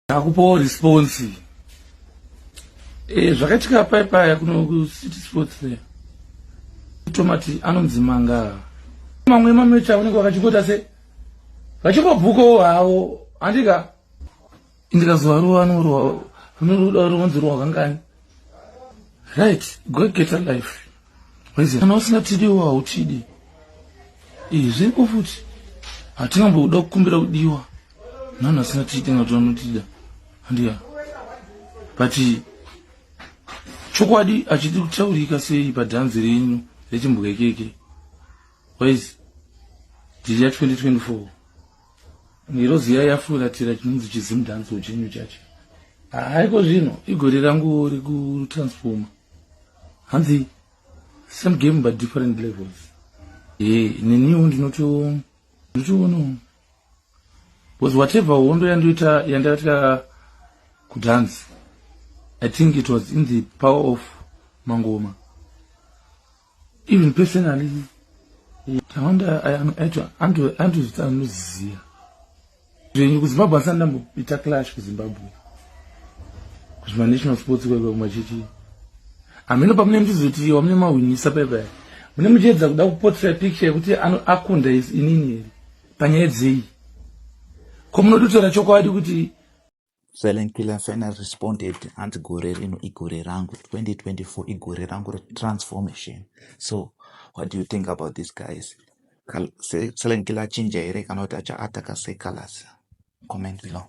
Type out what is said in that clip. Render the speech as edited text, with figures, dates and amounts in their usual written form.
Ndakupawo response. Zvakaitika pai paya kuno kuCity Sports there. Tomati anonzi manga. Mamwe emamecha vanenge vakachingota se vachingobhukawo havo handika ndikazovaruva anorwa runoruda runonzi rwa kangani. Right, go get a life. Kana usingatidiwo hautidi. Zviriko futi. Hatingamboda kukumbira kudiwa. Nani asina tidi ngati anotida. Handiya. But chokwadi achidi kutaurika sei padhanzi renyu rechimbwekeke. Wise ndiri ya 2024. Ngirozi iya yafuratira chinonzi chizimdhanzo chenyu chacho. Haiko zvino igore rangu rekutransforma. Hanzi same game but different levels. Neniwo ndinotoonawo. Because whatever hondo yandoita yandaita kudance, I think it was in the power of mangoma. Even personally, Tawanda andoziva zvenyu kuZimbabwe asati ndamboita clash kuZimbabwe kuzvimanational sports kwekwe kumachechi hameno pamune muchizoti wamune mahwinisa paipai mune muchiedza kuda kupotsera picture yekuti akunda inini here panyaya dzei ko munototaura chokwadi kuti Silent Killer finally responded hanzi gore rino igore rangu 2024 igore rangu retransformation. So what do you think about this, guys? Silent Killer achinja here kana kuti achaataka secolors? Comment below.